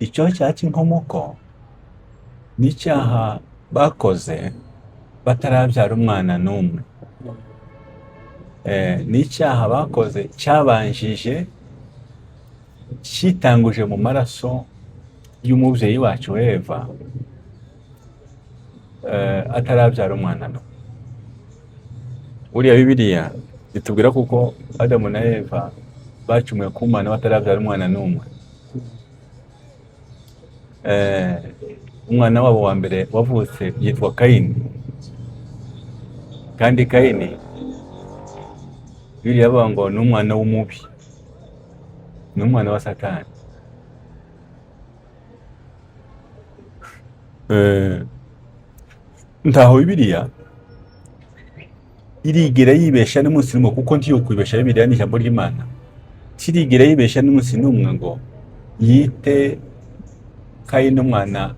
Icyo cyaha cy'inkomoko ni icyaha bakoze batarabyara umwana n'umwe. Ni icyaha bakoze cyabanjije, cyitanguje mu maraso y'umubyeyi wacu Eva, atarabyara umwana n'umwe. Buriya Bibiliya itubwira kuko Adamu na Eva bacumuye ku Mana batarabyara umwana n'umwe. Umwana wabo wa mbere wavutse yitwa Kayini, kandi Kayini Bibiliya ivuga ngo ni umwana w'umubi, ni umwana wa Satani. Ntaho Bibiliya irigera yibesha n'umunsi n'umwe, kuko ntiyo kwibesha, Bibiliya ni ijambo ry'Imana, tirigera yibesha n'umunsi n'umwe ngo yite Kayini umwana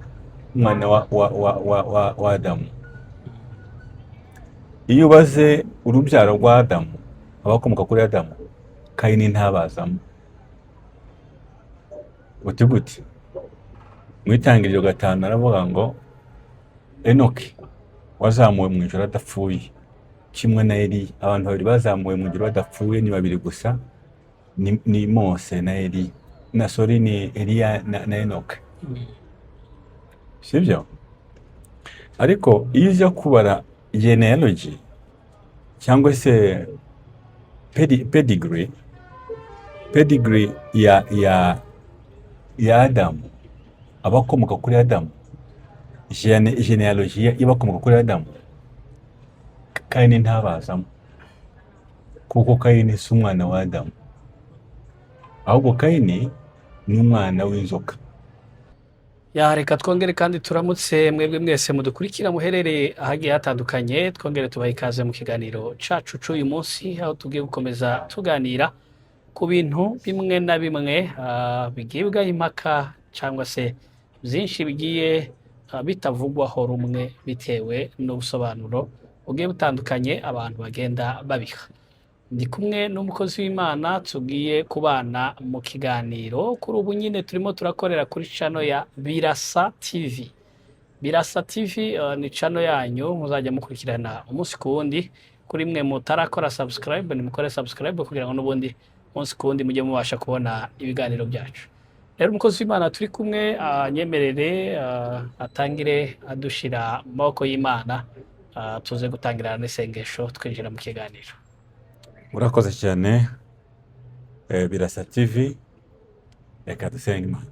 wa Adamu. Iyo ubaze urubyaro rwa Adamu, abakomoka kuri Adamu, Kayini ntabazamo. Uti gute? Mu Itangiriro 5 aravuga ngo Enoki wazamuwe mu ijuru adapfuye kimwe na Eliya. Abantu babiri bazamuwe mu ijuru badapfuye ni babiri gusa, ni Mose na Eliya, na sorry, ni Eliya na Enoki, sibyo? Ariko iyo ujya kubara genealogy cyangwa se pedigree ya Adamu, abakomoka kuri Adamu, genealogy y'abakomoka kuri Adamu, Kayini ntabazamo, kuko Kayini si umwana wa Adamu, ahubwo Kayini ni umwana w'inzoka. Ya, reka twongere kandi turamutse mwebwe mwese mudukurikira muherereye ahagiye hatandukanye, twongere tubahe ikaze mu kiganiro cacu c'uyu munsi, aho tugiye gukomeza tuganira ku bintu bimwe na bimwe bigibwaho impaka cyangwa se byinshi bigiye bitavugwaho rumwe bitewe n'ubusobanuro bugiye butandukanye abantu bagenda babiha. Ndi kumwe n'umukozi w'Imana tugiye kubana mu kiganiro. Kuri ubu nyine turimo turakorera kuri channel ya Birasa TV. Birasa TV ni channel yanyu muzajya mukurikirana umunsi ku wundi. Kuri mwe mutarakora subscribe, nimukore subscribe kugira ngo n'ubundi umunsi ku wundi mujye mubasha kubona ibiganiro byacu. Rero umukozi w'Imana turi kumwe nyemerere atangire adushira mu maboko y'Imana, tuze gutangirana n'isengesho twinjira mu kiganiro. Urakoze cyane, Birasa TV. Reka dusenge Imana.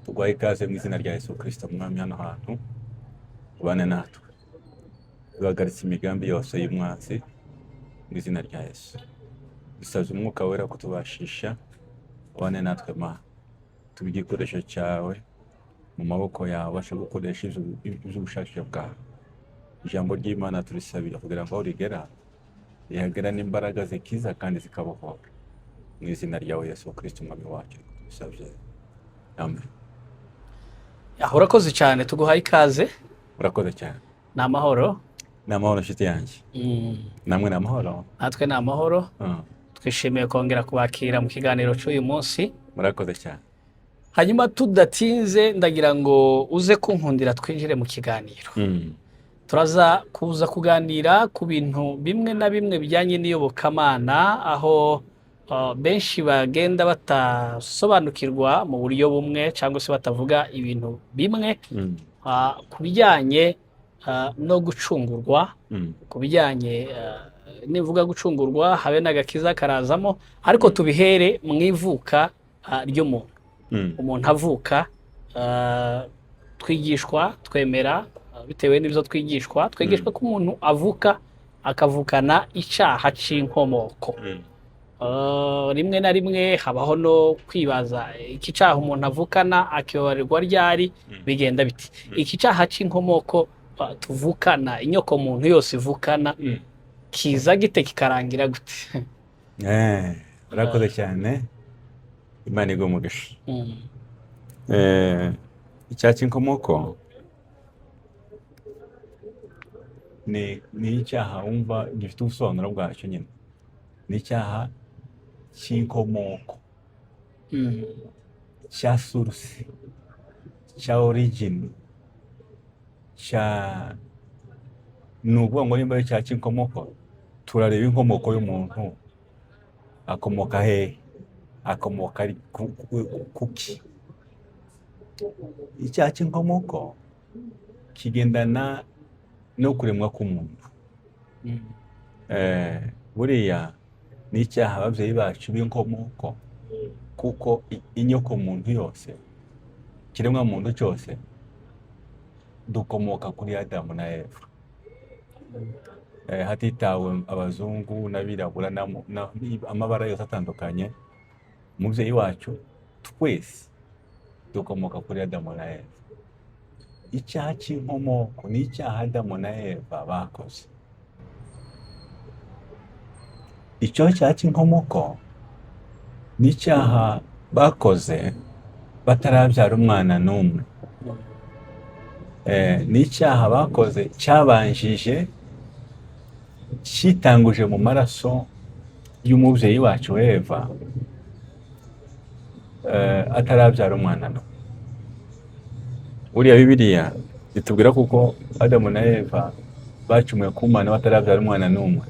Tuguhaye ikaze mu izina rya Yesu Kristo Mwami, hano hantu ubane natwe, duhagaritse imigambi yose y'umwanzi mu izina rya Yesu. Dusabye Umwuka Wera kutubashisha, ubane natwe Mana, tube igikoresho cyawe mu maboko yawe, ubashe gukoresha iby'ubushake bwawe. Ijambo ry'Imana turisabira kugira ngo aho rigera rihagera n'imbaraga zikiza kandi zikabohora. Mu izina ryawe Yesu Kristo Umwami wacu tubisabye, amen. Ya, urakoze cyane, tuguhaye ikaze. Urakoze cyane. Ni amahoro? Ni amahoro, nshuti yanjye. Namwe ni amahoro? Natwe ni amahoro. Twishimiye kongera kubakira mu kiganiro cy'uyu munsi. Murakoze cyane. Hanyuma tudatinze, ndagira ngo uze kunkundira twinjire mu kiganiro. Turaza kuza kuganira ku bintu bimwe na bimwe bijyanye n'iyobokamana, aho benshi bagenda batasobanukirwa mu buryo bumwe cyangwa se batavuga ibintu bimwe ku bijyanye no gucungurwa, ku bijyanye nivuga gucungurwa habe n'agakiza karazamo, ariko tubihere mu ivuka ry'umuntu. Umuntu avuka, twigishwa, twemera, bitewe n'ibyo twigishwa, twigishwa ko umuntu avuka akavukana icyaha c'inkomoko. Rimwe na rimwe habaho no kwibaza iki cyaha umuntu avukana akibabarirwa ryari, bigenda biti iki cyaha c'inkomoko tuvukana, inyoko muntu yose ivukana, kiza gite, kikarangira gute? Urakoze cyane, Imana iguhe umugisha. Icyaha cy'inkomoko ni icyaha wumva gifite ubusobanuro bwacyo nyine, ni icyaha cy'inkomoko. Cya source, cya origin, cya, ni ukuvuga ngo nimba ari icyaha cy'inkomoko, turareba inkomoko y'umuntu. Akomoka hehe? Akomoka ari kuki? Icyaha cy'inkomoko kigendana no kuremwa k'umuntu. Buriya ni icyaha ababyeyi bacu b'inkomoko, kuko inyoko muntu yose, ikiremwa muntu cyose, dukomoka kuri Adamu na Eva, hatitawe abazungu n'abirabura amabara yose atandukanye. Umubyeyi wacu, twese dukomoka kuri Adamu na Eva. Icyaha cy'inkomoko ni icyaha Adamu na Eva bakoze. Icyo cyaha cy'inkomoko ni icyaha bakoze batarabyara umwana n'umwe. Ni icyaha bakoze cyabanjije, cyitanguje mu maraso y'umubyeyi wacu Eva, atarabyara umwana n'umwe. Buriya Bibiliya itubwira kuko Adamu na Eva bacumuye ku Mana batarabyara umwana n'umwe.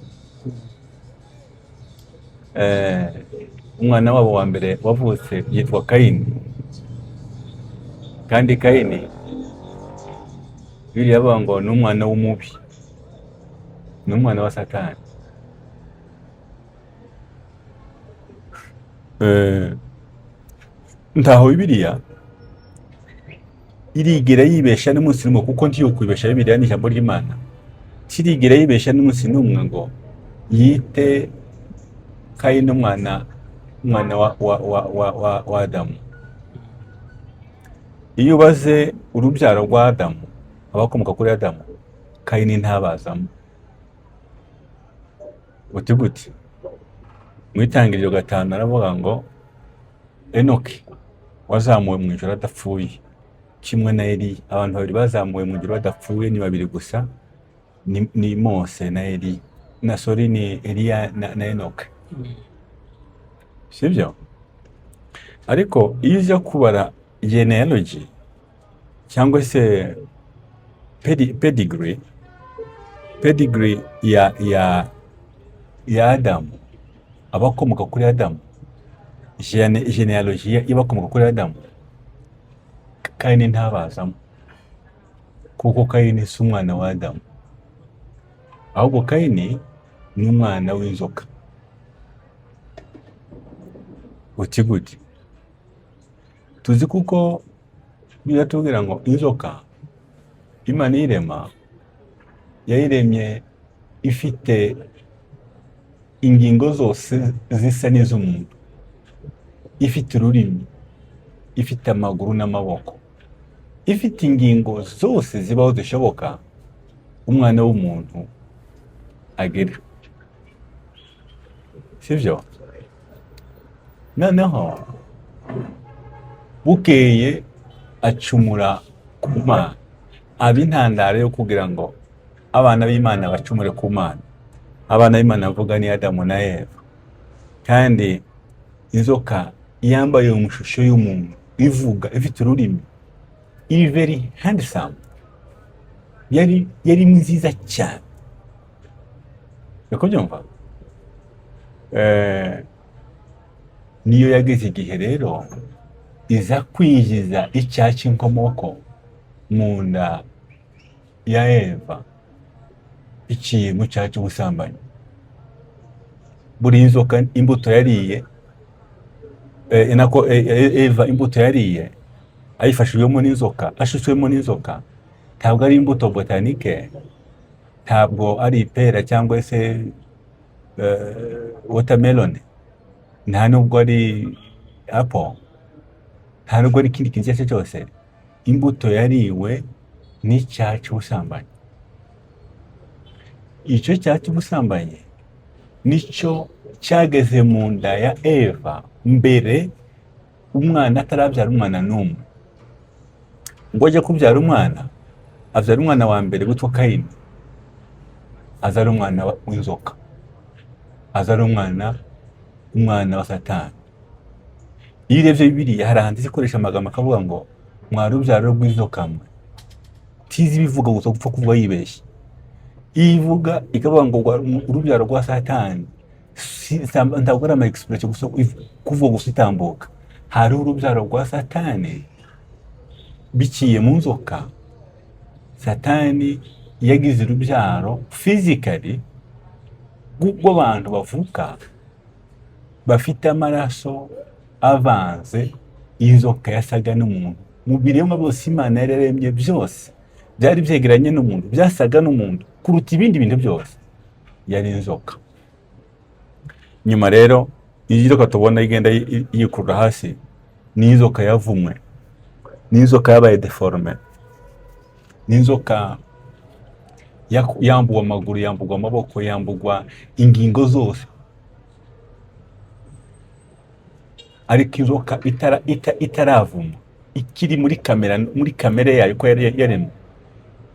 Umwana wabo wa mbere wavutse yitwa Kayini, kandi Kayini Bibiliya ivuga ngo ni umwana w'umubi, ni umwana wa Satani. Ntaho Bibiliya irigera yibesha n'umunsi n'umwe, kuko ntiyo kwibesha, Bibiliya ni ijambo ry'Imana, tirigera yibesha n'umunsi n'umwe ngo yite Kayini umwana wa Adamu. Iyo ubaze urubyaro rwa Adamu, abakomoka kuri Adamu, Kayini ntabazamo. Uti gute? Mu Itangiriro 5 aravuga ngo Enoki wazamuwe mu ijuru adapfuye kimwe na Eliya. Abantu babiri bazamuwe mu ijuru badapfuye ni babiri gusa, ni Mose na Eliya, na sorry, ni Eliya na Enoki, sibyo? Ariko iyo ujya kubara genealogy cyangwa se pedigree ya Adamu, abakomoka kuri Adamu, genealogy y'abakomoka kuri Adamu, Kayini ntabazamo, kuko Kayini si umwana wa Adamu, ahubwo Kayini ni umwana w'inzoka. Uti gute? Tuzi kuko biratubwira ngo inzoka Imana iyirema yayiremye ifite ingingo zose zisa n'iz'umuntu, ifite ururimi, ifite amaguru n'amaboko, ifite ingingo zose zibaho zishoboka umwana w'umuntu agira, sibyo? Noneho bukeye acumura ku Mana, aba intandaro yo kugira ngo abana b'Imana bacumure ku Mana. Abana b'Imana bavuga ni Adamu na Eva. Kandi inzoka yambaye mu ishusho y'umuntu, ivuga, ifite ururimi, iri very handsome, yari nziza cyane. Uri kubyumva? Niyo yageze igihe rero iza kwinjiza icyaha cy'inkomoko mu nda ya Eva iciye mu cyaha cy'ubusambanyi. Buri inzoka imbuto yariye, nako Eva imbuto yariye ayifashijwemo n'inzoka, ashutswemo n'inzoka, ntabwo ari imbuto botanique, ntabwo ari ipera cyangwa se watermelon, nta nubwo ari apple, nta nubwo ari ikindi kintu icyo ari cyo cyose. Imbuto yariwe n'icyaha cy'ubusambanyi. Icyo cyaha cy'ubusambanyi nicyo cyageze mu nda ya Eva mbere umwana atarabyara umwana n'umwe. Ngo ajye kubyara umwana, abyara umwana wa mbere witwa Kayini, aza ari umwana w'inzoka, aza ari umwana wa Satani. Iyo urebye Bibiliya, hari ahantu ikoresha amagambo akavuga ngo "Mwa rubyaro rw'inzoka mwe." Tizi ibivuga gusa gupfa kuvuga yibeshye. Iyo ivuga ikavuga ngo "Urubyaro rwa Satani," ntabwo ari ama expression gusa kuvuga gusa itambuka. Hari urubyaro rwa Satani biciye mu nzoka. Satani yagize urubyaro physically rw'abantu bavuka bafite amaraso avanze y'inzoka yasaga n'umuntu. Mu biremwa byose Imana yari yaremye, byose byari byegeranye n'umuntu, byasaga n'umuntu kuruta ibindi bintu byose, yari inzoka. Nyuma rero, iyi nzoka tubona igenda yikurura hasi ni inzoka yavumwe, ni inzoka yabaye déformée, ni inzoka yambuwe amaguru, yambugwa amaboko, yambugwa ingingo zose. Ariko inzoka itaravumwa, ikiri muri kamera, muri kamere yayo uko yari yaremwe,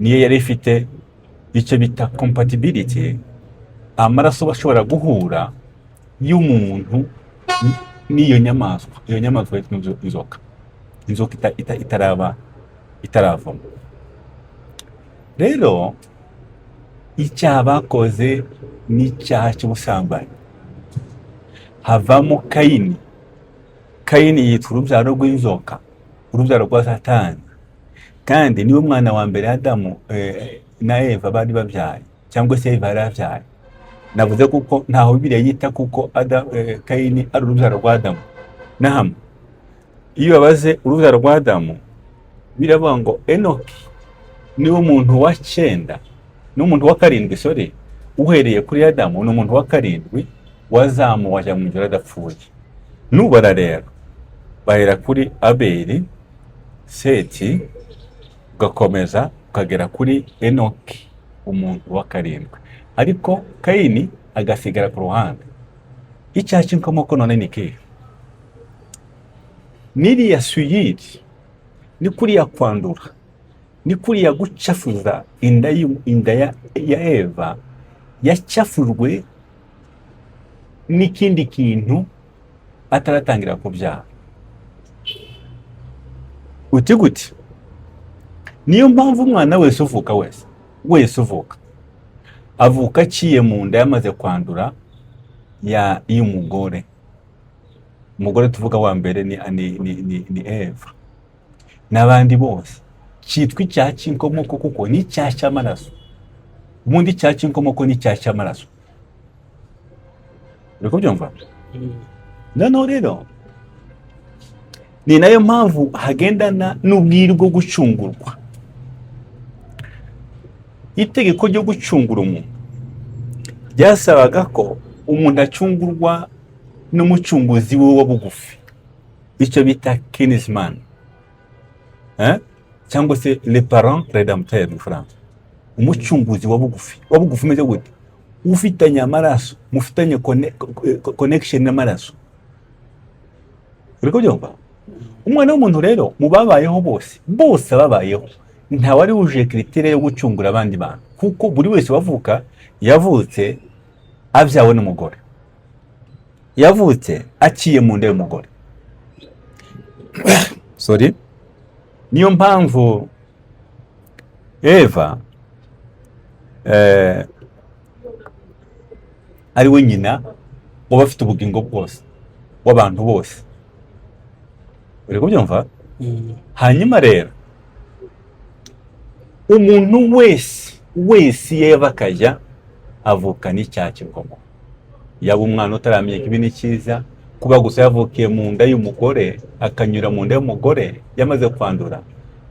niyo yari ifite icyo bita compatibility, amaraso bashobora guhura y'umuntu n'iyo nyamaswa. Iyo nyamaswa yitwa inzoka, inzoka itaraba itaravuma. Rero icyaha bakoze ni icyaha cy'ubusambanyi, havamo Kayini. Kayini yitwa urubyaro rw'inzoka, urubyaro rwa Satani, kandi niwe mwana wa mbere Adamu na Eva bari babyaye, cyangwa se Eva yari abyaye. Navuze kuko ntaho Bibiliya yita kuko Kayini ari urubyaro rwa Adamu na hamwe. Iyo babaze urubyaro rwa Adamu, biravuga ngo Enoki niwe muntu wa cyenda, ni umuntu wa karindwi, sorry, uhereye kuri Adamu ni umuntu wa karindwi wazamuwe ajya mu ijuru adapfuye. Nubara rero, bahera kuri Abeli, Seti, ugakomeza ukagera kuri Enoki, umuntu wa karindwi, ariko Kayini agasigara ku ruhande. Icyaha cy'inkomoko none ni ikihe? N'iriya souillure, ni kuriya kwandura, ni kuriya gucafuza inda inda ya Eva yacafujwe n'ikindi kintu ataratangira kubyara. Uti gute? Niyo mpamvu umwana wese uvuka, wese wese uvuka, avuka aciye mu nda yamaze kwandura ya y'umugore. Umugore tuvuga wa mbere ni Eva n'abandi bose. Cyitwa icyaha cy'inkomoko kuko ni icyaha cy'amaraso. Ubundi icyaha cy'inkomoko ni icyaha cy'amaraso, uri kubyumva? Noneho rero ni nayo mpamvu hagendana n'ubwiru bwo gucungurwa. Itegeko ryo gucungura umuntu ryasabaga ko umuntu acungurwa n'umucunguzi we wa bugufi, icyo bita kinsman, eh? Cyangwa se le parent rédempteur mu Faransa. Umucunguzi wa bugufi. Wa bugufi umeze gute? Ufitanye amaraso, mufitanye connection n'amaraso, uri kubyumva? Umwana w'umuntu rero, mu babayeho bose, bose babayeho, ntawari wujuje critère yo gucungura abandi bantu, kuko buri wese wavuka yavutse abyawe n'umugore, yavutse aciye mu nda y'umugore, sorry. Niyo mpamvu Eva ari we nyina w'abafite ubugingo bwose, w'abantu bose, uri kubyumva? Hanyuma rero umuntu wese wese iyo yava akajya avukana icyaha cy'inkomoko. Yaba umwana utaramenya ikibi n'icyiza, kuba gusa yavukiye mu nda y'umugore, akanyura mu nda y'umugore yamaze kwandura,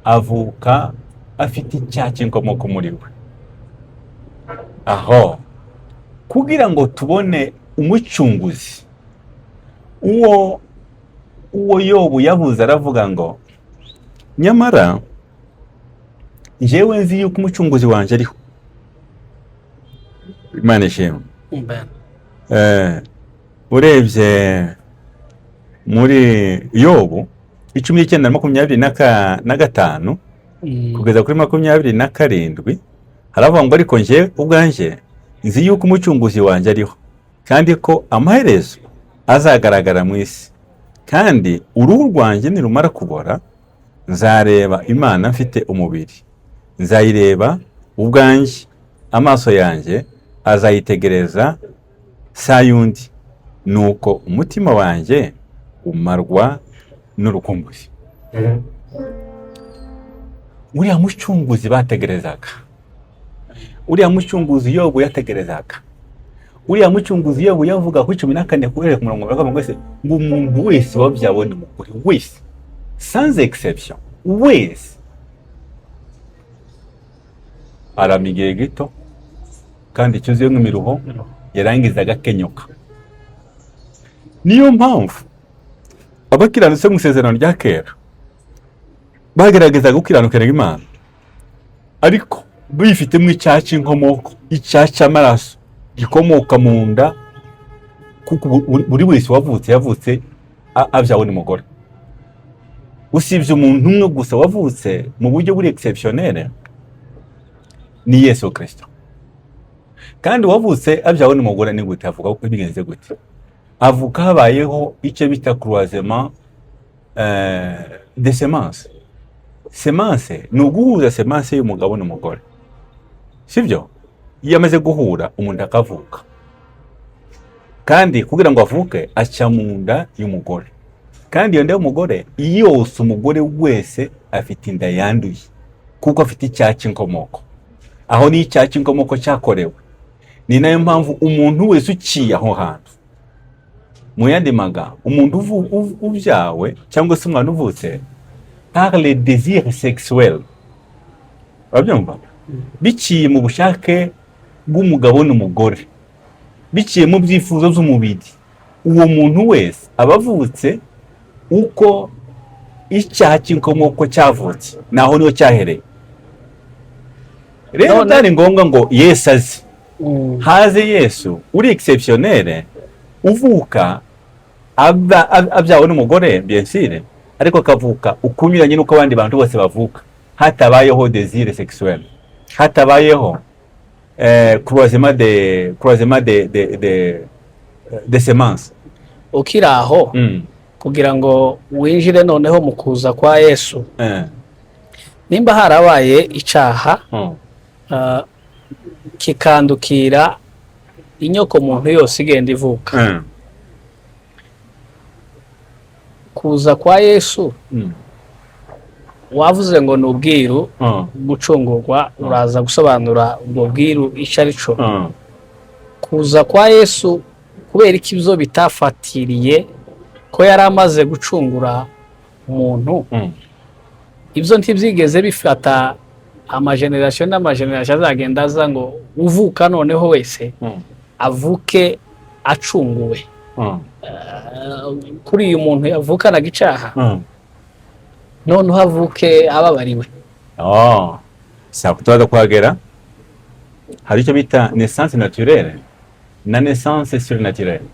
avuka afite icyaha cy'inkomoko muri we. Aho kugira ngo tubone umucunguzi, uwo Yobu yavuze, aravuga ngo "Nyamara njyewe nzi yuko umucunguzi wanjye ariho." Imana ishimwe. Amen. Urebye muri Yobu 19 25 kugeza kuri 27, haravuga ngo "Ariko njye ubwanjye nzi yuko umucunguzi wanjye ariho, kandi ko amaherezo azagaragara mu isi." Kandi uruhu rwanjye nirumara kubora, nzareba Imana mfite umubiri, nzayireba ubwanjye, amaso yanjye azayitegereza saa yundi, nuko umutima wanjye umarwa n'urukumbuzi. Uriya mucunguzi bategerezaga, uriya mucunguzi Yobu yategerezaga, uriya mucunguzi Yobu yavuga kuri 14 guhera ku murongo wa kabiri wese ngo umuntu wese wabyawe n'umugore wese, sans exception, wese arama igihe gito kandi cyuzuye nk'imiruho, yarangiza agakenyuka. Niyo mpamvu abakiranutse mu isezerano rya kera bagerageza gukiranukira Imana, ariko bifitemo icyaha cy'inkomoko, icyaha cy'amaraso gikomoka mu nda, kuko buri wese wavutse yavutse abyawe n'umugore, usibye umuntu umwe gusa wavutse mu buryo buri exceptionnel, ni Yesu Kristo. Kandi wavutse abyawe n'umugore ni gute? Avuga ko bigenze gute? Avuka habayeho icyo bita croisement de semence. Semence ni uguhuza semence y'umugabo n'umugore, sibyo? Iyo amaze guhura, umuntu akavuka. Kandi kugira ngo avuke, aca mu nda y'umugore, kandi iyo nda y'umugore yose, umugore wese afite inda yanduye kuko afite icyaha cy'inkomoko. Aho ni icyaha cy'inkomoko cyakorewe. Ni nayo mpamvu umuntu wese uciye aho hantu, mu yandi magambo, umuntu ubyawe cyangwa se umwana uvutse par les désirs sexuels, urabyumva, biciye mu bushake bw'umugabo n'umugore, biciye mu byifuzo by'umubiri, uwo muntu wese aba avutse uko icyaha cy'inkomoko cyavutse, naho niho cyahereye. Rero byari ngombwa ngo Yesu aze, haze Yesu uri exceptionnel, uvuka abyawe n'umugore, bien sûr, ariko akavuka ukunyuranye n'uko abandi bantu bose bavuka, hatabayeho désir sexuel, hatabayeho croisement de semence. Ukiri aho, kugira ngo winjire noneho mu kuza kwa Yesu, nimba harabaye icyaha kikandukira inyoko muntu yose igenda ivuka, kuza kwa Yesu, wavuze ngo ni ubwiru gucungurwa, uraza gusobanura ubwo bwiru icyo ari cyo. Kuza kwa Yesu, kubera ko ibyo bitafatiriye ko yari amaze gucungura umuntu, ibyo ntibyigeze bifata amageneration n'amageneration azagenda aza, ngo uvuka noneho wese avuke acunguwe. Kuri uyu muntu yavukanaga icyaha, noneho avuke ababariwe. Oh. Sawa, turaza kuhagera. Hari icyo bita naissance naturelle na naissance surnaturelle,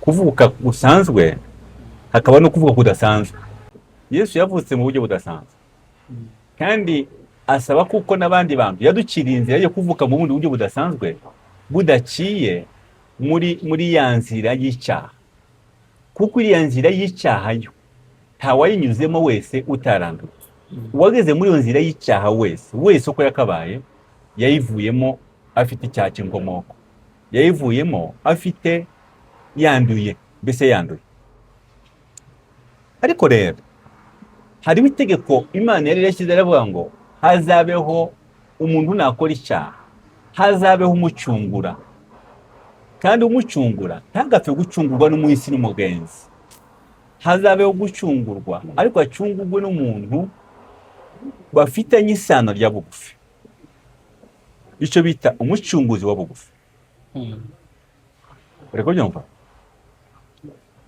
kuvuka gusanzwe hakaba no kuvuka kudasanzwe. Yesu yavutse mu buryo budasanzwe, kandi asaba kuko n'abandi bantu yaduciriye inzira yo kuvuka mu bundi buryo budasanzwe, budaciye muri ya nzira y'icyaha, kuko iriya nzira y'icyaha yo ntawayinyuzemo wese utaranduye. Uwageze muri iyo nzira y'icyaha wese wese uko yakabaye, yayivuyemo afite icyaha cy'inkomoko, yayivuyemo afite yanduye, mbese yanduye. Ariko rero hariho itegeko Imana yari yashyize, aravuga ngo hazabeho umuntu nakora icyaha, hazabeho umucungura, kandi umucungura ntagapfe gucungurwa n'umuhisi n'umugenzi. Hazabeho gucungurwa, ariko acungurwe n'umuntu bafitanye isano rya bugufi, icyo bita umucunguzi wa bugufi. Uri kubyumva?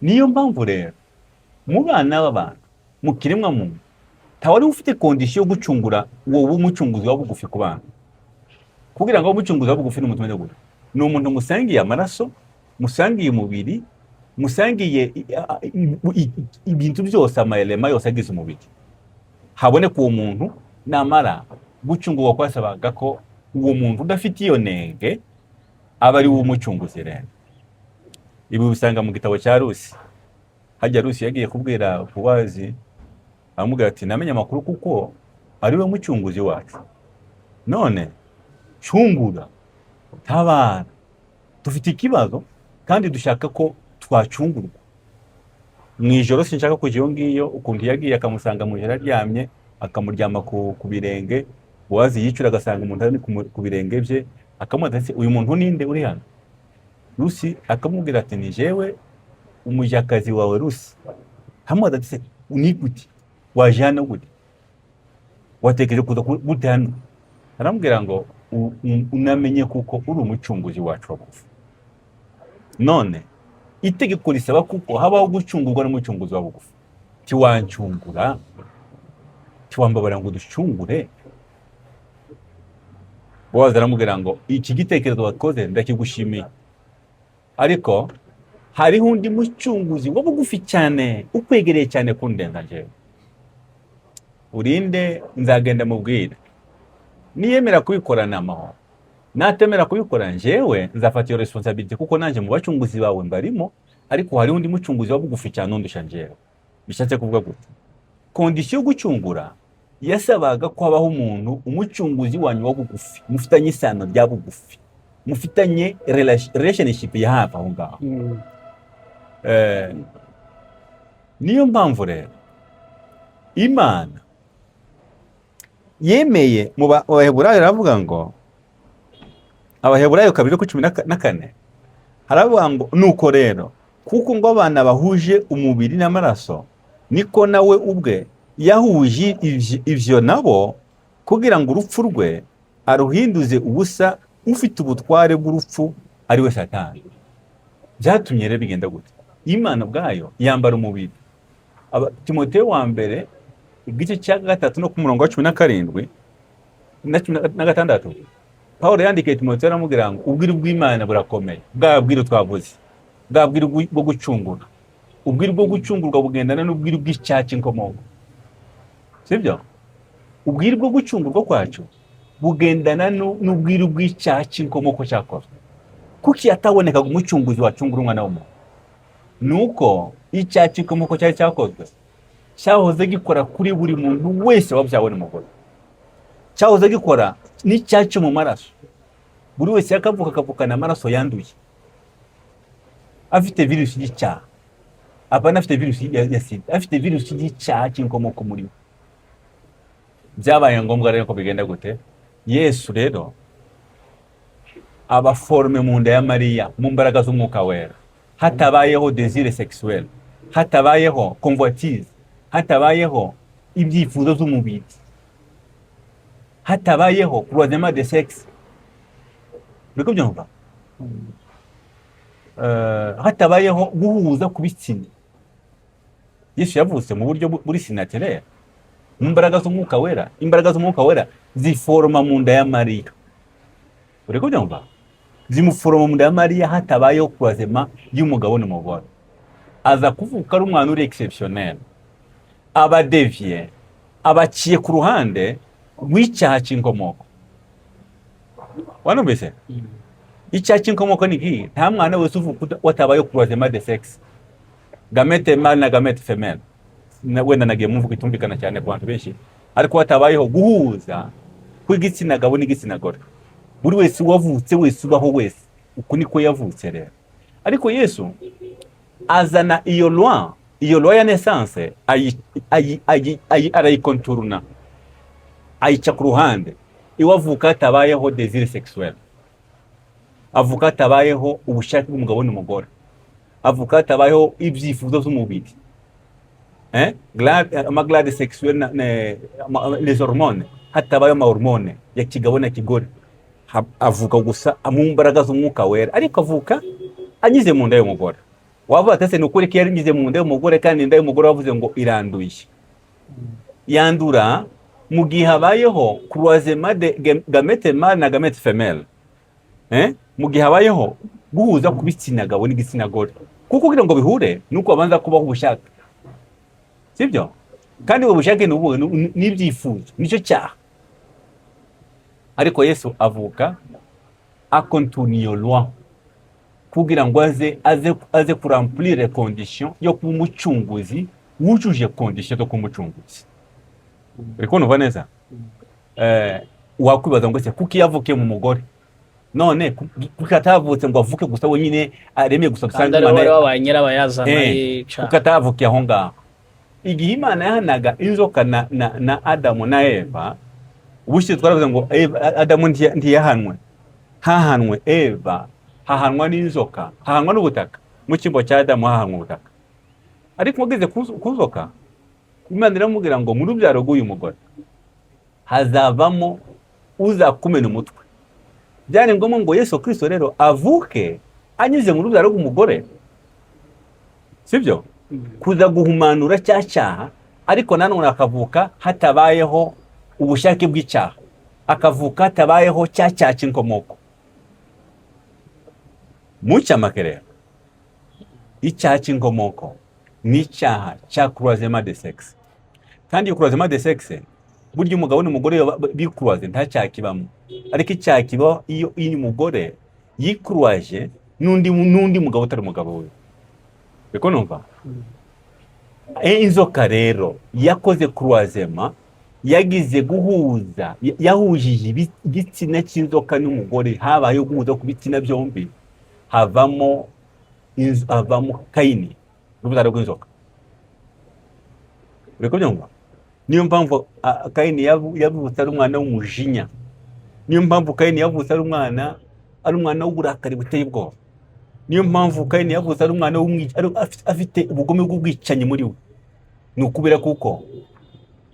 Niyo mpamvu rero mu bana b'abantu, mu kiremwa muntu, ntawari ufite condition yo gucungura uwo w'umucunguzi wa bugufi ku bana. Kugira ngo umucunguzi wa bugufi ni umuntu umeze gute? Ni umuntu musangiye amaraso, musangiye umubiri, musangiye ibintu byose, amayelema yose agize umubiri. Haboneka uwo muntu, namara gucungurwa kwasabaga ko uwo muntu udafite iyo nenge aba ari we umucunguzi. Rero ibi ubisanga mu gitabo cya Rusi. Hajya Rusi yagiye kubwira Bowazi, aramubwira ati: "Namenye amakuru kuko ari we mucunguzi wacu. None cungura, tabara, dufite ikibazo kandi dushaka ko twacungurwa mu ijoro. Sinshaka kujya iyo ngiyo." Ukuntu yagiye akamusanga mu ijoro aryamye, akamuryama ku birenge. Bowazi yicura agasanga umuntu ari ku birenge bye, akamubaza ati: "Uyu muntu ninde uri hano?" Rusi akamubwira ati: "Ni jewe umujakazi wawe Rusi." Amubaza ati: "Se ni gute waje hano? Gute watekereje kuza gute hano?" Aramubwira ngo: "Unamenye kuko uri umucunguzi wacu wa bugufi. None itegeko risaba kuko habaho gucungurwa n'umucunguzi wa bugufi. Tiwancungura? Tiwambabara ngo ducungure?" Bowazi aramubwira ngo: "Iki gitekerezo wakoze ndakigushimiye, ariko hariho undi mucunguzi wa bugufi cyane, ukwegereye cyane kundenza njyewe. Urinde nzagenda mubwire. Niyemera kubikora ni amahoro, natemera kubikora njyewe nzafata iyo responsabilité, kuko nanjye mu bacunguzi bawe mbarimo, ariko hariho undi mucunguzi wa bugufi cyane undusha njyewe." Bishatse kuvuga gute? Condition yo gucungura yasabaga ko habaho umuntu, umucunguzi wanyu wa bugufi, mufitanye isano rya bugufi, mufitanye relationship ya hafi aho ngaho. Niyo mpamvu rero Imana yemeye mu Baheburayo, iravuga ngo, Abaheburayo 2 ku 14, haravuga ngo: "Nuko rero kuko ngo abana bahuje umubiri n'amaraso, niko nawe ubwe yahuje ivyo nabo, kugira ngo urupfu rwe aruhinduze ubusa ufite ubutware bw'urupfu, ari we Satani." Byatumye rero bigenda gute? Imana ubwayo yambara umubiri. Timoteyo wa mbere igice cya 3 no ku murongo wa 17 na 16, Pawulo yandikiye Timoteyo aramubwira ngo ubwiru bw'Imana burakomeye. Bwa bwiru twavuze, bwa bwiru bwo gucungura, ubwiru bwo gucungurwa bugendana n'ubwiru bw'icyaha cy'inkomoko, sibyo? Ubwiru bwo gucungurwa kwacu bugendana n'ubwiru bw'icyaha cy'inkomoko cyakozwe. Kuki hatabonekaga umucunguzi wacungura umwana w'umuntu? Nuko icyaha cy'inkomoko cyari cyakozwe cyahoze gikora kuri buri muntu wese wabyawe n'umugore, cyahoze gikora n'icyaha cyo mu maraso. Buri wese yakavuka akavukana amaraso yanduye, afite virusi y'icyaha. Apana afite virusi ya sida, afite virusi y'icyaha cy'inkomoko muri we. Byabaye ngombwa rero ko bigenda gute? Yesu rero aba formé mu nda ya Mariya mu mbaraga z'Umwuka Wera, hatabayeho désir sexuel, hatabayeho convoitise, hatabayeho ibyifuzo by'umubiri, hatabayeho croisement de sexe. Uri kubyumva? Hatabayeho guhuza ku bitsina. Yesu yavutse mu buryo buri surnaturel, mu mbaraga z'Umwuka Wera. Imbaraga z'Umwuka Wera ziforoma mu nda ya Mariya. Uri kubyumva? Zimuforoma mu nda ya Mariya hatabayeho croisement y'umugabo n'umugore. Aza kuvuka ari umwana uri exceptionnel, aba dévié, abaciye ku ruhande rw'icyaha cy'inkomoko. Wanumvise? Icyaha cy'inkomoko ni iki? Nta mwana wese uvuka watabayeho croisement de sexe, gamète mâle na gamète femelle. Wenda nagiye mvuga itumvikana cyane ku bantu benshi, ariko hatabayeho guhuza kw'igitsina gabo n'igitsina gore. Buri wese wavutse wese, ubaho wese, uku niko yavutse rero. Ariko Yesu azana iyo loi, iyo loi ya naissance arayikonturuna, ayica ku ruhande. Iwe avuka hatabayeho désir sexuel, avuka hatabayeho ubushake bw'umugabo n'umugore, avuka hatabayeho ibyifuzo by'umubiri, eh? Ama glandes sexuelles les hormones, hatabayeho ama hormones ya kigabo na kigore. Avuka gusa mu mbaraga z'Umwuka Wera, ariko avuka anyuze mu nda y'umugore. Wavuga ati: "Ese ni ukuri ko yanyuze mu nda y'umugore, kandi inda y'umugore wavuze ngo iranduye?" Yandura mu gihe habayeho croisement de gamète mâle na gamète femelle, eh? Mu gihe habayeho guhuza ku bitsina gabo n'igitsina gore, kuko kugira ngo bihure nuko babanza kubaho ubushake, sibyo? Kandi ubwo bushake ni ubuhe? N'ibyifuzo, nicyo cyaha. Ariko Yesu avuka akontuna iyo loi. Kugira ngo aze kuremplir condition yo kuba umucunguzi wujuje condition zo kuba umucunguzi. Uri kumva neza? Wakwibaza ngo ese kuki yavukiye mu mugore? None kuki atavutse ngo avuke gusa wenyine, aremye gusa Kandi dusange ariwe Imana wari wabaye nyirabayazana y'icaha. Kuko atavukiye aho ngaho. Igihe Imana yahanaga inzoka na Adamu na Eva, ubushize twaravuze ngo Adamu ntiyahanwe, hahanwe Eva, hahanwa n'inzoka, hahanwa n'ubutaka. Mu cyimbo cya Adamu hahanwa ubutaka. Ariko wageze ku nzoka, Imana iramubwira ngo mu rubyaro rw'uyu mugore hazavamo uzakumena umutwe. Byari ngombwa ngo Yesu Kristo rero avuke anyuze mu rubyaro rw'umugore, sibyo? Kuza guhumanura cya cyaha, ariko nanone akavuka hatabayeho ubushake bw'icyaha, akavuka hatabayeho cya cyaha cy'inkomoko. Mu cyamake rero, icyaha cy'inkomoko ni icyaha cya croisement de sexe. Kandi iyo croisement de sexe, burya umugabo n'umugore iyo bikroise nta cyaha kibamo, ariko icyaha kibaho iyo umugore yikroise n'undi mugabo utari umugabo we. Uriko numva? Inzoka rero yakoze croisement, yagize guhuza, yahujije igitsina cy'inzoka n'umugore, habayeho guhuza ku bitsina byombi, havamo Kayini, urubyaro rw'inzoka. Uri kubyumva? Niyo mpamvu Kayini yavutse ari umwana w'umujinya. Niyo mpamvu Kayini yavutse ari umwana w'uburakari buteye ubwoba. Niyo mpamvu Kayini yavutse ari umwana afite ubugome bw'ubwicanyi muri we. Ni ukubera kuko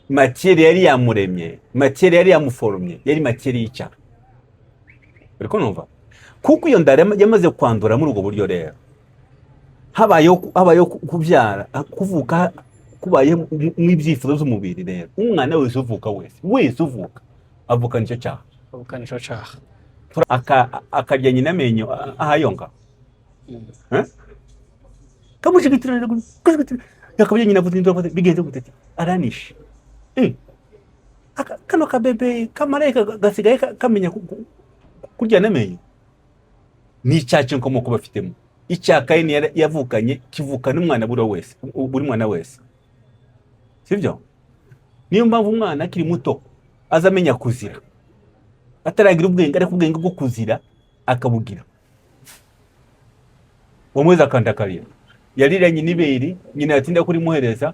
matière yari yamuremye, matière yari yamuforomye, yari matière y'icyaha. Uri kumva? Kuko iyo nda yamaze kwandura muri ubwo buryo rero, habayeho kubyara, kuvuka kubaye mw'ibyifuzo by'umubiri rero, umwana wese uvuka, wese uvuka avukana icyo cyaha. Avukana ico caha. Akarya nyina amenyo ahayonka. Eh? Kamushigitira, kamushigitira, yakabye nyina avuze induru, avuze bigenze gute? Ati aranishe. Kano kabebe kamarayika gasigaye kamenya kurya n'amenyo. Ni icyaha cy'inkomoko bafitemo. Icyaha Kayini yavukanye kivuka n'umwana buri wese, buri mwana wese, sibyo? Niyo mpamvu umwana akiri muto aza amenya kuzira ataragira ubwenge, ariko ubwenge bwo kuzira akabugira. Uwo akanda akarira, yarira nyina ibere, nyina yatinda kurimuhereza,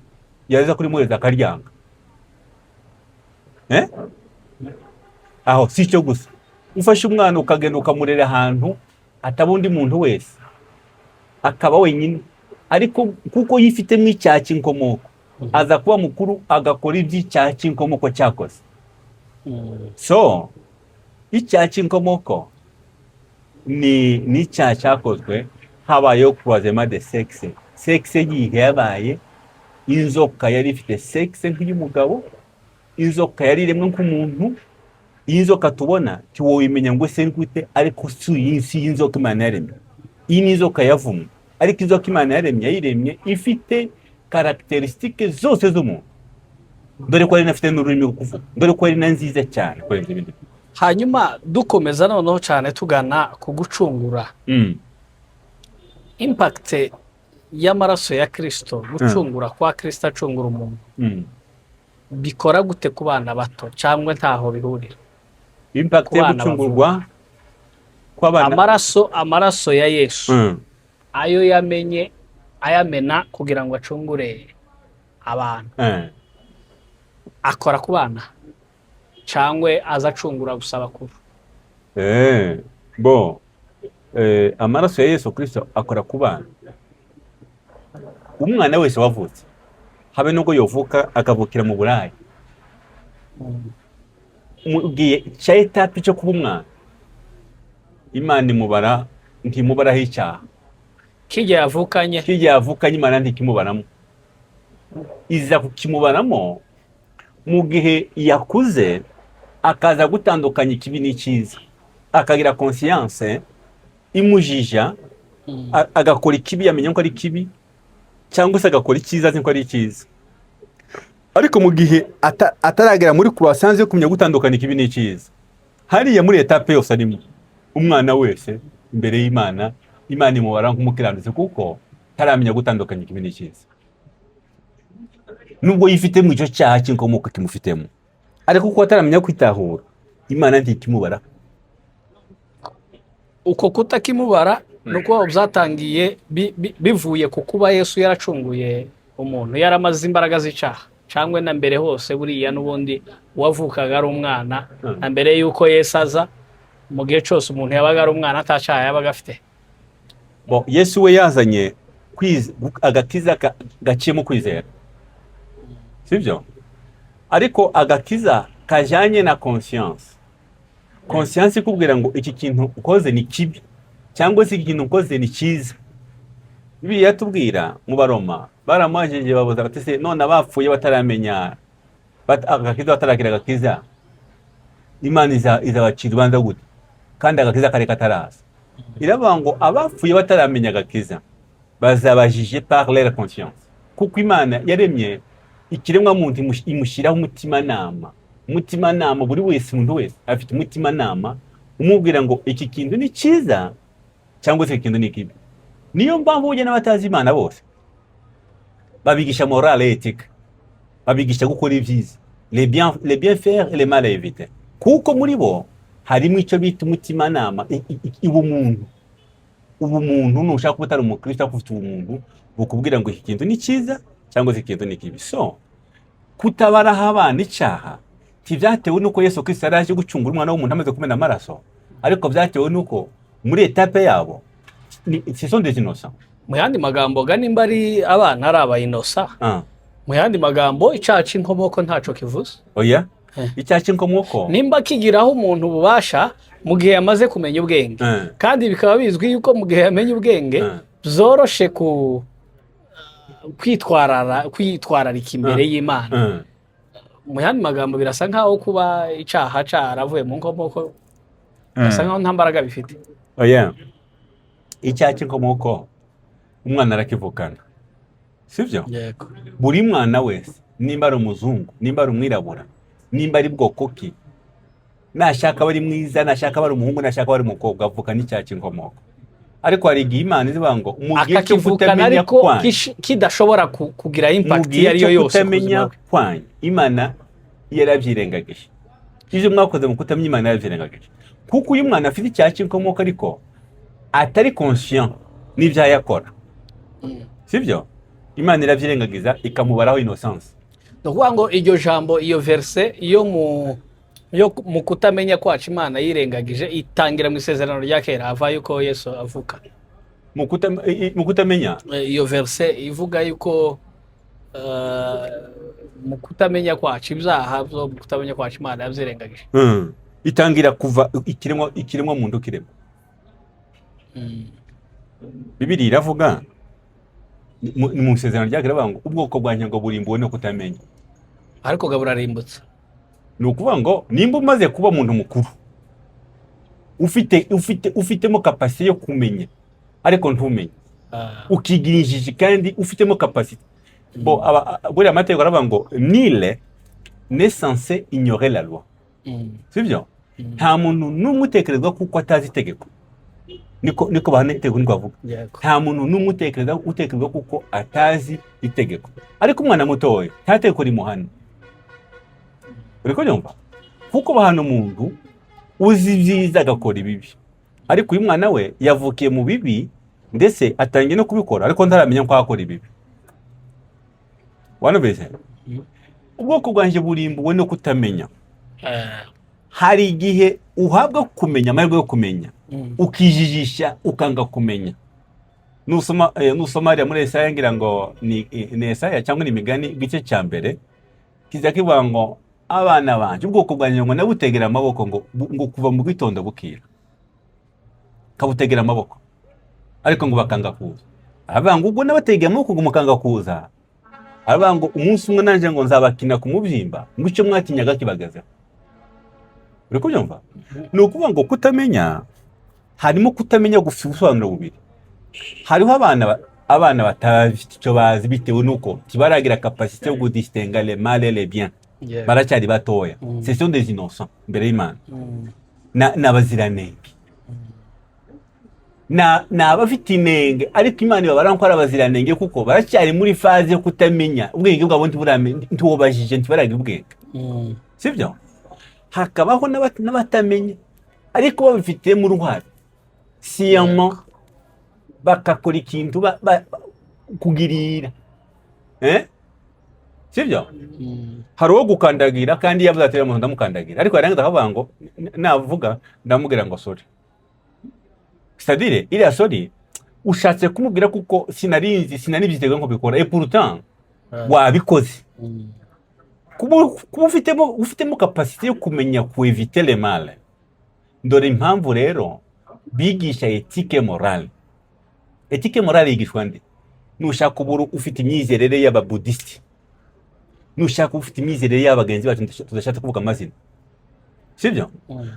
yaza kurimuhereza akaryanga. Eh? Aho si icyo gusa. Ufashe umwana ukagenda ukamurera ahantu hataba undi muntu wese, akaba wenyine, ariko kuko yifitemo icyaha cy'inkomoko, aza kuba mukuru agakora iby'icyaha cy'inkomoko cyakoze. So icyaha cy'inkomoko ni icyaha cyakozwe habayeho croisement de sexe. Sexe yihe yabaye? Inzoka yari ifite sexe nk'iy'umugabo, inzoka yari iremwe nk'umuntu. Iyi nzoka tubona ntiwoyimenya ngo ese ni gute, ariko si iyi, si inzoka Imana yaremye. Iyi ni inzoka yavumwe, ariko inzoka Imana yaremye yayiremye ifite caractéristiques zose z'umuntu, dore ko yari inafite n'ururimi rwo kuvuga, dore ko yari na nziza cyane kurenza ibindi. Hanyuma dukomeza noneho cyane tugana ku gucungura, impact y'amaraso ya Kirisito, gucungura kwa Kirisito acungura umuntu, bikora gute ku bana bato, cyangwa ntaho bihurira? Impact Ku yo bana. gucungurwa kw'abana? Amaraso ya Yesu, ayo yamenye ayamena kugira ngo acungure abantu, akora ku bana cyangwa aza acungura gusa abakuru? Bon, amaraso ya Yesu Kristo akora ku bana. Umwana wese wavutse, habe nubwo yovuka akavukira mu Burayi, mubwiye cya étape cyo kuba umwana, Imana imubara, ntimubaraho icyaha. Kijya yavukanye. Kijya yavukanye, Imana ntikimubaramo. Iza kukimubaramo mu gihe yakuze, akaza gutandukanya ikibi n'icyiza, akagira conscience imujija, agakora ikibi yamenya ko ari kibi, cyangwa se agakora icyiza azi ko ari icyiza. Ariko mu gihe ataragera muri croissance yo kumenya gutandukanya ikibi n'icyiza, hariya muri étape yose arimo, umwana wese imbere y'Imana Imana imubara nk'umukiranutsi kuko taramenya gutandukanya ikibi n'icyiza, nubwo yifitemo icyo cyaha cy'inkomoko kimufitemo, ariko kuko ataramenya kwitahura, Imana ntikimubara. Uko kutakimubara ni uko byatangiye bivuye ku kuba Yesu yaracunguye umuntu, yaramaze imbaraga z'icyaha, cyangwa na mbere hose buriya n'ubundi uwavukaga ari umwana, na mbere y'uko Yesu aza, mu gihe cyose umuntu yabaga ari umwana, atacyaha yabaga afite? Bon, Yesu we yazanye agakiza gaciyemo kwizera, sibyo? Ariko agakiza kajyanye na conscience. Conscience ikubwira ngo iki kintu ukoze ni kibi cyangwa se iki kintu ukoze ni cyiza. Bibiliya yatubwira mu Baroma, baramwajije, babuza bati: "Se none abapfuye bataramenya agakiza, bataragira agakiza, Imana izabacira urubanza gute kandi agakiza kari kataraza?" Iravuga ngo abapfuye bataramenya agakiza bazaba jugés par leur conscience, kuko Imana yaremye ikiremwa muntu imushyiraho umutimanama. Umutimanama, buri wese, umuntu wese afite umutimanama umubwira ngo iki kintu ni cyiza cyangwa se iki kintu ni kibi. Niyo mpamvu burya n'abatazi Imana bose babigisha morale, éthique, babigisha gukora ibyiza, les bien faire et les mal à éviter, kuko muri bo harimo icyo bita umutimanama, ubumuntu. Ubumuntu, nushaka kuba utari umukristo ariko ufite ubumuntu bukubwira ngo iki kintu ni cyiza cyangwa se iki kintu ni kibi. So kutabaraho abana icyaha ntibyatewe n'uko Yesu Kristo yari aje gucungura umwana w'umuntu amaze kumena amaraso, ariko byatewe n'uko muri étape yabo ce sont des innocents. Mu yandi magambo ga, nimba ari abana, ari aba innocents, mu yandi magambo icyaha cy'inkomoko ntaco kivuze? Oya. Eh. Icyaha cy'inkomoko Nimba kigiraho umuntu ububasha mu gihe yamaze kumenya ubwenge, kandi bikaba bizwi yuko mu gihe yamenye ubwenge byoroshe ku kwitwararika imbere y'Imana, mu yandi magambo birasa nkaho kuba icyaha cyaravuye mu nkomoko birasa nkaho nta mbaraga bifite. Oya, icyaha cy'inkomoko umwana arakivukana, sibyo? Yego. Buri mwana wese, nimba ari umuzungu, nimba ari umwirabura, nimba ari bwoko ki, nashaka aba ari mwiza, nashaka aba ari umuhungu, nashaka aba ari umukobwa, avuka n'icyaha cy'inkomoko. Ariko hari igihe Imana izivuga ngo mu gihe cyo Akakivukana kutamenya ariko kwanyu, kidashobora kugira mu impact gihe iyo ari yo cyo yose ku buzima kutamenya bwe. kwanyu, Imana yarabyirengagije. Ibyo mwakoze mu kutamenya, Imana yarabyirengagije, kuko uyu mwana afite icyaha cy'inkomoko ariko atari conscient n'ibyaha yakora, sibyo? Imana irabyirengagiza ikamubaraho innocence. Ni ukuvuga ngo iryo jambo, iyo verset yo mu kutamenya kwacu Imana yirengagije, itangira mu Isezerano rya Kera, ava yuko Yesu avuka? Mu kutamenya? Iyo verset ivuga yuko mu kutamenya kwacu, ibyaha byo mu kutamenya kwacu Imana yabyirengagije. Itangira kuva ikiremwa muntu kiremwa. Bibiliya iravuga ni mu Isezerano rya Kera, bavuga ngo ubwoko bwanjye ngo burimbuwe no kutamenya. Ariko ga burarimbutse. Ni ukuvuga ngo nimba umaze kuba umuntu mukuru, ufitemo capacité yo kumenya ariko ntumenye, ukigira injiji kandi ufitemo capacité. Bo buriya amategeko aravuga ngo nul n'est censé ignorer la loi, sibyo? Nta muntu n'umwe utekerezwa kuko atazi itegeko. Niko bahana itegeko, niko bavuga. Nta muntu n'umwe utekerezwa kuko atazi itegeko. Ariko umwana mutoya nta tegeko rimuhana, uri kubyumva? Kuko bahana umuntu uzi ibyiza agakora ibibi. Ariko uyu mwana we yavukiye mu bibi, ndetse atangiye no kubikora ariko ntaramenya ko akora ibibi. Wanumvise? Ubwoko bwanjye burimbuwe no kutamenya. Hari igihe uhabwa kumenya, amahirwe yo kumenya, ukijijisha, ukanga kumenya. Nusoma hariya muri Esaya, ngira ngo ni Esaya cyangwa ni Imigani, igice cya mbere kiza kivuga ngo abana banjye, ubwoko bwanjye ngo nabutegera amaboko ngo kuva mu gitondo bukira kabutegera amaboko, ariko ngo bakanga kuza. Aravuga ngo ubwo nabategeye amaboko ngo mukanga kuza, aravuga ngo umunsi umwe nanjye ngo nzabakina ku mubyimba, ngo icyo mwatinyaga kibagazeho. Uri kubyumva? Ni ukuvuga ngo kutamenya, harimo kutamenya gufite ubusobanuro bubiri. Hariho abana batafite icyo bazi bitewe n'uko ntibaragira capacité yo kudistinga le mal et le bien. Baracyari batoya. Ce sont des innocents imbere y'Imana. N'abaziranenge. Ni abafite inenge, ariko Imana ibabara ko ari abaziranenge, kuko baracyari muri phase yo kutamenya. Ubwenge bwabo ntiburamenya, ntiwubajije, ntibaragira ubwenge. Sibyo? Hakabaho n'abatamenya ariko babifitemo uruhare siyama, bagakora ikintu kugirira, eh? Sibyo? Hari uwo gukandagira kandi yavuze ati: "Umuntu ndamukandagira," ariko yarangiza akavuga ngo navuga ndamubwira ngo sorry. C'est-à-dire iriya sorry ushatse kumubwira kuko sinarinzi, sinanibyiteguye ngo bikora, et pourtant wabikoze. Kuba ufitemo capacité yo kumenya ku éviter le mal. Dore impamvu rero bigisha éthique morale. Éthique morale yigishwa nde? Nushaka uba ufite imyizerere y'ababudisiti, nushaka ufite imyizerere y'abagenzi bacu tudashatse kuvuga amazina, sibyo?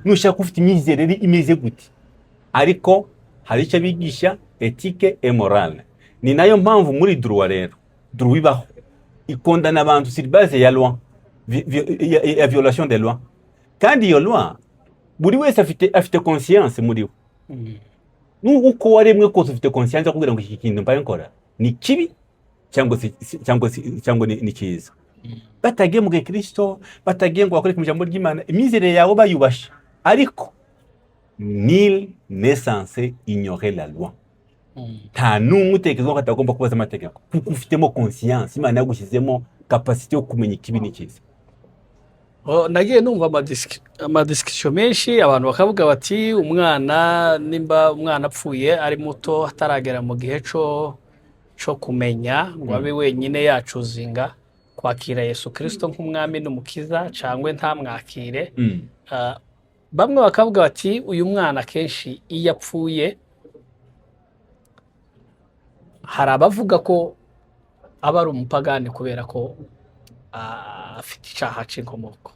Nushaka ufite imyizerere imeze gute, ariko hari icyo bigisha, éthique et morale. Ni nayo mpamvu muri droit rero, droit ibaho ikondana abantu sur base ya loi, ya violation des lois. Kandi iyo loi, buri wese afite conscience muri we. Uko waremwe kose ufite conscience kugira ngo iki kintu mbaye nkora ni kibi cyangwa ni cyiza. Batagiye mu Kristo, batagiye ngo bakore mu ijambo ry'Imana, imyizerere yawe bayubashe, ariko nul n'est censé ignorer la loi. Nta n'umwe utekereza ko atagomba kubaza amategeko, kuko ufitemo conscience, Imana yagushyizemo capacité yo kumenya ikibi n'ikiza. Oh, nagiye numva amadiscussions menshi, abantu bakavuga bati umwana, nimba umwana apfuye ari muto, ataragera mu gihe co kumenya ngo abe wenyine yachoosinga kwakira Yesu Kirisito nk'umwami n'umukiza cyangwa ntamwakire. Ah, bamwe bakavuga bati uyu mwana akenshi iyo apfuye, hari abavuga ko aba ari umupagani kubera ko afite icyaha c'inkomoko.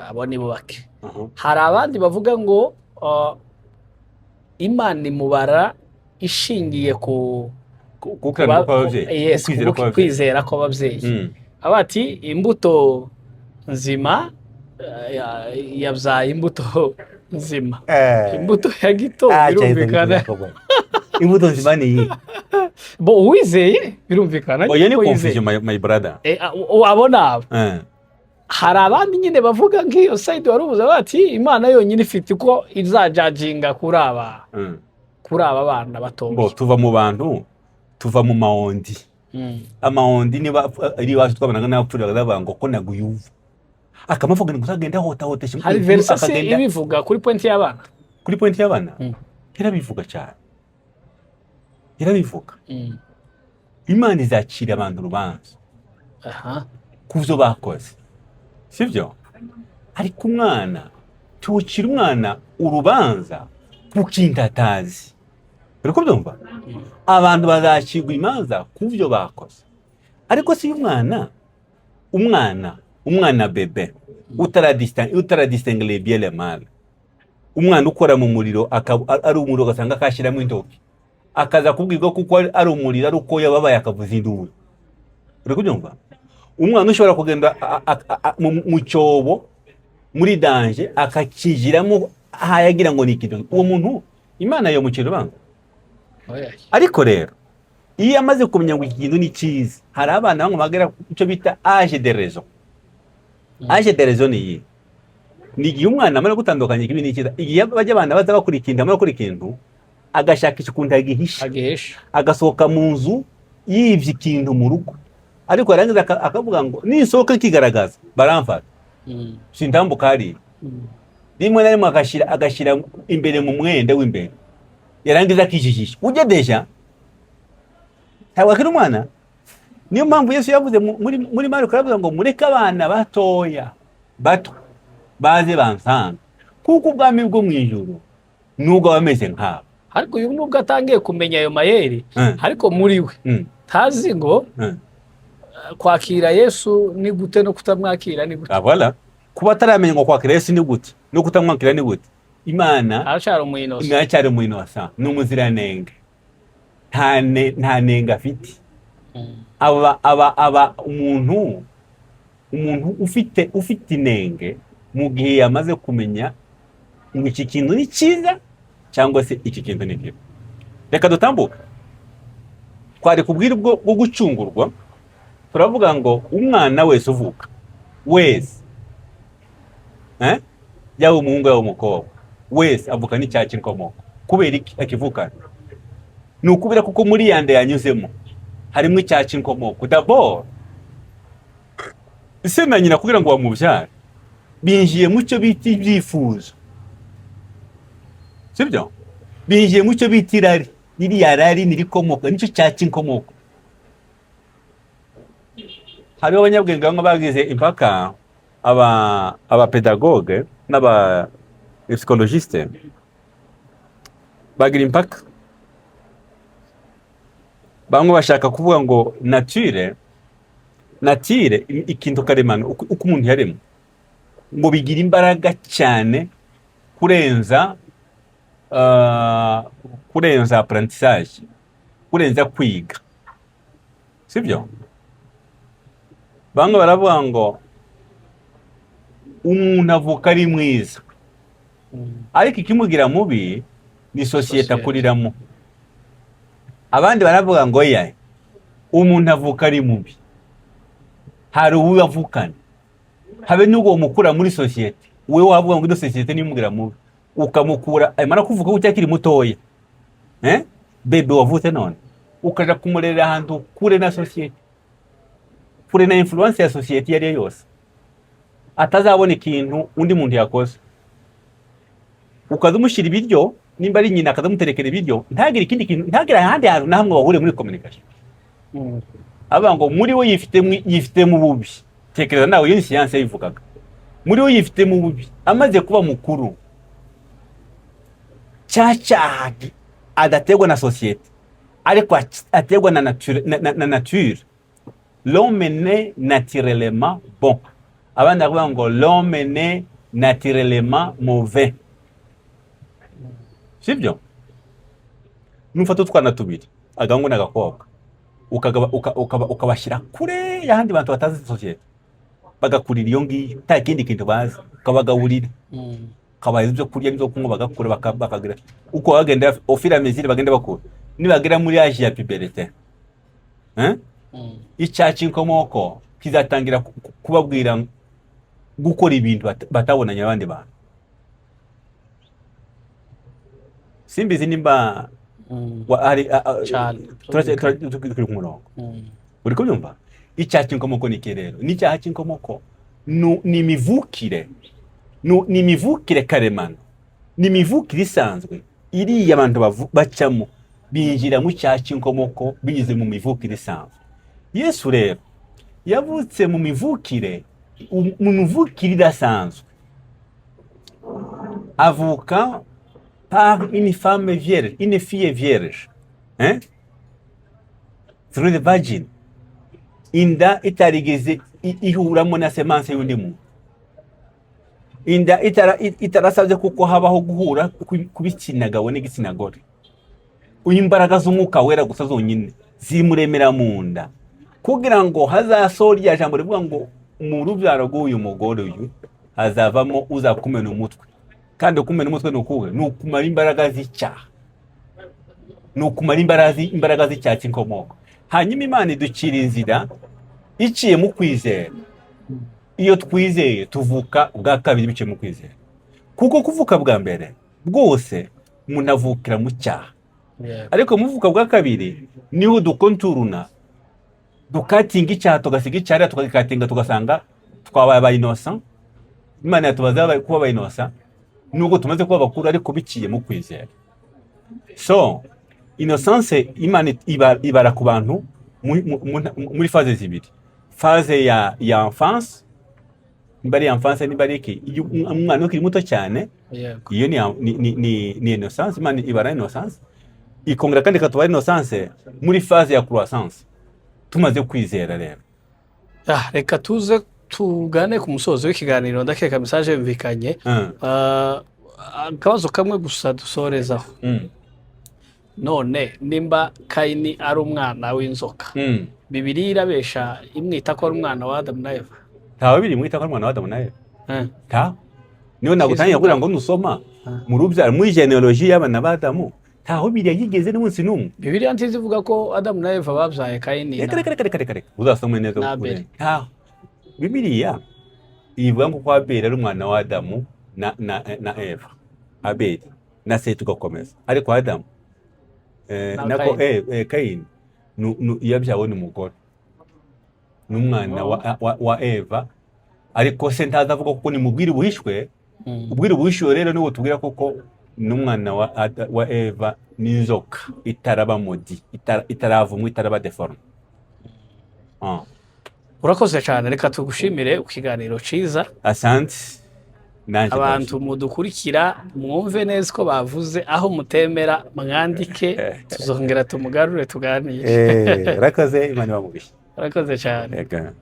Abo ni bo bake. Hari abandi bavuga ngo Imana imubara ishingiye ku Gukiranuka kw'ababyeyi. Yes, kwizera kw'ababyeyi. Kwizera kw'ababyeyi. Aba ati imbuto nzima yabyaye imbuto nzima, imbuto ya gito birumvikana. Imbuto nzima ni iyi? Bo uwizeye birumvikana Oya, ni ko yizeye. confusion, my brother. Abo ni abo. Hari abandi nyine bavuga nk'iyo side wari ubuze, bati Imana yonyine ifite uko izajudginga kuri aba kuri aba bana batoya. Bo tuva mu bantu, tuva mu ma on-dit. Ama on-dit, niba ari iwacu twabonaga n'abapfura baravuga ngo ko naguyuva akamavuga ngo uzagenda hotahotesha. Hari verse se ibivuga kuri point y'abana? Kuri point y'abana? Irabivuga cyane, irabivuga. Imana izacira abantu urubanza ku byo bakoze, sibyo? Ariko umwana, tuwucira umwana urubanza ku kintu atazi. Uri kubyumva? Abantu bazacirwa imanza ku byo bakoze, ariko si umwana bébé utaradistingue le bien le mal, umwana ukora mu muriro, ari umuriro ugasanga akashyiramo intoki, akaza kubwirwa kuko ari umuriro, ari uko yababaye akavuza induru. Uri kubyumva? Umwana ushobora kugenda mu cyobo, muri danger, akakijiramo ahayagira ngo ni ikintu, uwo muntu Imana yomucira urubanza? Oya. Ariko rero iyo amaze kumenya ngo iki kintu ni cyiza, hari abana bamwe bagera ku cyo bita âge de raison. Âge de raison ni iyi: ni igihe umwana amara gutandukanya ikibi n'icyiza, igihe bajya abana baza bakora ikintu, amara gukora ikintu agashakisha ukuntu agihisha, Agihisha. Agasohoka mu nzu yibye ikintu mu rugo, ariko yarangiza akavuga ngo nisohoka nkigaragaza baramfata, sintambuka hariya. Rimwe na rimwe agashyira imbere mu mwenda w'imbere, yarangiza akijijisha ujya déjà ntabwo akiri umwana. Niyo mpamvu Yesu yavuze muri Mariko, yaravuze ngo mureke abana batoya bato baze bansanga, kuko ubwami bwo mu ijuru nubwo bameze nk'abo. Ariko uyu nubwo atangiye kumenya ayo mayeri, ariko muri we ntazi ngo kwakira Yesu ni gute no kutamwakira ni gute. Ah, voilà. Kuba ataramenya ngo kwakira Yesu ni gute no kutamwakira ni gute, Imana Aracyari umuinosi. Aracyari umuinosa, ni umuziranenge, nta nenge afite. Aba umuntu ufite inenge mu gihe yamaze kumenya ngo iki kintu ni cyiza cyangwa Cyangwa se iki kintu ni kibi. Reka dutambuke. Twari kubwira ubwo bwo gucungurwa, turavuga ngo umwana wese uvuka wese, yaba umuhungu yaba umukobwa, wese avuka n'icyaha cy'inkomoko. Kubera iki akivukana? Ni ukubera kuko muri ya nda yanyuzemo harimo icyaha cy'inkomoko. D'abord se na nyina kugira ngo bamubyare binjiye mu cyo bita ibyifuzo, sibyo? Binjiye mu cyo bita irari. Ririya rari nirikomoka, nicyo cyaha cy'inkomoko. Hariho abanyabwenge bamwe bagize impaka, aba abapédagogue n'aba psychologiste bagira impaka. Bamwe bashaka kuvuga ngo nature, ikintu karemano, uko umuntu yaremwe, ngo bigira imbaraga cyane kurenza apprentissage, kurenza kwiga, sibyo? Bamwe baravuga ngo umuntu avuka ari mwiza, ariko ikimugira mubi ni sosiyete Sosiyete. akuriramo. Abandi baravuga ngo ya umuntu avuka ari mubi, hari uwo avukana, habe n'ubwo mukura muri sosiyete. Wowe wavuga ngo ino sosiyete nimugira mubi, ukamukura amara kuvuka gutya akiri mutoya, bébé wavutse none, ukaja kumurerera ahantu kure na sosiyete, kure na influence ya sosiyete iyo ari yo yose, atazabona ikintu undi muntu yakoze, ukaza umushyira ibiryo, nimba ari nyina akaza amuterekera ibiryo, ntagire ikindi kintu, ntagire ahandi hantu na hamwe bahuriye muri communication. Avuga ngo muri we yifitemo ububi. Tekereza nawe, iyo ni siyanse yabivugaga. Muri we yifitemo ububi. Amaze kuba mukuru, cya cyaha adaterwa na sosiyete, ariko aterwa na nature, na nature. L'homme né naturellement bon, abandi bakavuga ngo l'homme né naturellement mauvais, sibyo? Nufata utwana tubiri, agahungu n'agakobwa, ukabashyira kure y'ahandi bantu batazi sosiyete, bagakurira iyo ngiyo nta kindi kintu bazi, ukabagaburira, ukabaha ibyo kurya n'ibyo kunywa, bagakura, bakagira uko bagenda, au fur et à mesure bagenda bakura, nibagera muri âge ya puberté, hein? Icyaha cy'inkomoko kizatangira kubabwira gukora ibintu batabonanye abandi bantu. Simbizi nimba hari Cyane. Turi ku murongo. Uri kubyumva? Icyaha cy'inkomoko ni iki rero? N'icyaha cy'inkomoko ni imivukire, ni imivukire karemano, ni imivukire isanzwe iriya abantu bacamo, binjira mu cyaha cy'inkomoko binyuze mu mivukire isanzwe. Yesu rero yavutse mu mivukire idasanzwe, avuka par une femme vierge, une fille vierge, hein? Through the virgin, inda itarigeze ihuramo na semence y'undi muntu, inda itarasabye kuko habaho guhura ku b'igitsina gabo n'igitsina gore. Uyu imbaraga z'Umwuka Wera gusa zonyine zimuremera mu nda kugira ngo hazasohore rya jambo rivuga ngo mu rubyaro rw'uyu mugore uyu hazavamo uzakumena umutwe. Kandi kumena umutwe ni ukuhe? Ni ukumara imbaraga z'icyaha, ni ukumara imbaraga z'icyaha cy'inkomoko. Hanyuma Imana iducira inzira iciye mu kwizera. Iyo twizeye tuvuka ubwa kabiri biciye mu kwizera, kuko kuvuka bwa mbere bwose umuntu avukira mu cyaha. Ariko muvuka bwa kabiri niho dukonturuna, dukatinga icyaha, tugasiga icyaha, tukagikatinga, tugasanga twabaye aba innocent. Imana yatubaza kuba aba innocent nubwo tumaze kuba bakuru, ariko biciye mu kwizera. So innocence Imana ibara ku bantu muri phase zibiri: phase ya enfance, niba ari enfance, niba ari iki, iyo umwana ukiri muto cyane. Iyo ni innocence. Imana ibara innocence, ikongera kandi ikatubara innocence muri phase ya croissance, tumaze kwizera rero. Ah, reka tuze tugane ku musozo w'ikiganiro. Ndakeka message yumvikanye. Ah, akabazo kamwe gusa dusorezaho. None nimba Kayini ari umwana w'inzoka, Bibiliya irabesha imwita ko ari umwana wa Adamu na Eva? Ntawe biri mwita ko ari umwana wa Adamu na Eva. Nta Niyo nagutangira kugira ngo nusoma mu rubyaro, muri genealogy y'abana ba Adamu, ntaho biriya yigeze n'umunsi n'umwe. Bibiliya nziza ivuga ko Adamu na Eva babyaye Kayini Reka, reka, reka, reka, reka, reka, uzasome neza. Na Abeli. Ntaho Bibiliya ivuga ngo ko Abeli ari umwana wa Adamu na Eva, Abeli na Seti ugakomeza, ariko Adamu Na nako Kayini. Kayini yabyawe n'umugore, n'umwana wa Eva, ariko se ntaza avuga kuko ni mu bwiru buhishwe. Ubwiru buhishwe rero niwo tubwira koko n'umwana wa Eva n'inzoka itaraba maudit, itaravumwa, itaraba déformé. Ah. Urakoze cyane, reka tugushimire ku kiganiro ciza. Asante, nanjye Abantu mudukurikira mwumve neza ko bavuze, aho mutemera mwandike, tuzongera tumugarure tuganire. Urakoze, Imana ibamugisha. Urakoze cyane. Ega.